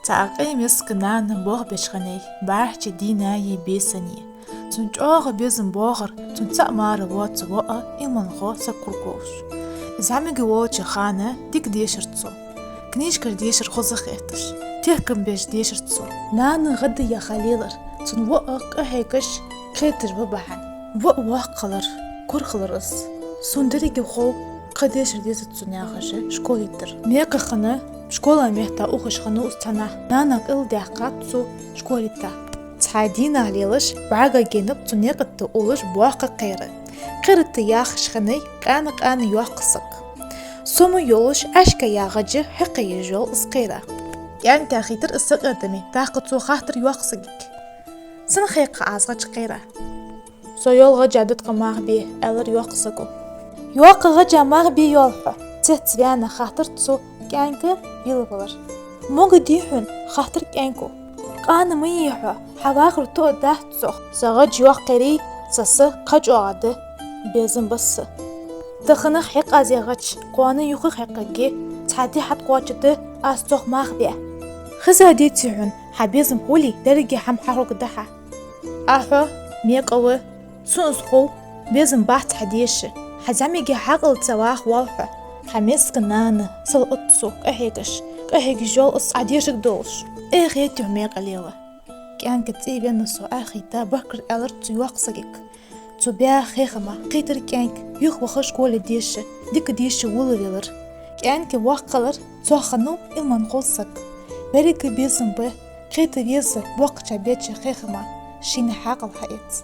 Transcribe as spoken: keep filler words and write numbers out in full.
Цу къе миска нана болх беш хиннай бӀарчча дийнеи бийсанеи. Цун чӀоагӀа безам боагӀар, цун цаӀ мара воаца воӀ, иман хьо саг хургволаш. Из зӀамига волча хана дика дешар цо. Книжкаш дешар хоза хеташ, техкам беш дешар цо. Нана гӀадъяха лелар, цун воӀ къахьегаш, кхеташ ва бахьан. ВоӀ воккха хилар, кура хилар из. Сона деррига хов, кхы дешар дезац сона яхаш, школе тӀара. Мекъа хана школа метта ухаш хиннав из цхьаннахьа. Нана кӀал даьккхад цо школе тӀа. Цхьа дийнахьа лелаш, бӀаргагийнаб цу наькъа тӀа уллаш боккха кхера. Кхера тӀа яхаш хиннай къаьна-къаьна йоккха саг. Сома йолаш, аьшка ягӀача хьекха еш йола из кхера. КӀаьнка хийтар из сакъердаме, тӀаккха цо хаьттар йоккха сагага: «Сенна хьекха Ӏа из гӀаж кхера?» «Со йола гӀаж дӀатӀа мах бе», — аьлар йоккха саго. «Йоккха гӀаж мах бе йоал хьо?» — цецваьнна хаьттар цо кӀаьнка вилавалар. «Могаде хьона?» — хаьттар кӀаьнко. «Къаьна ма йий хьо, хьа вахар тоъаргдац цох». «Са гӀаж йоккха кхерий, са са кхы чӀоагӀа да, безам ба са. Тахан хьекха аз ер гӀаж, кхоана юха хьекхаргья, цхьа ди хьатӀакхоачаргда аз цох мах бе». «Хезадеций хьона, хьа безам хуле, деррига хӀама хьахьокхаргда хьа. Ахьа мекъа ва, сона из хов, безам бац хьа деша. Хьа зӀамига хьаькъал ца ваха воал хьо. Хьа миска нана салаӀад цо къахьегаш, къахьегаш йоал из Ӏа дешаргдолаш». «Эхь, хетий хьона мекъа лела». КӀаьнка цӀийвенна сов Ӏохайта, бахкар аьлар цу йоккха сагага. Цо баь хьехама кхийтар кӀаьнк, юхавахар школе деша, дика деша волавелар. КӀаьнка воккха хилар, цох хиннав иман хул саг. Беррига безам ба, кхета веза боккхача беча хьехама, шийна хьаькъал хьаэца.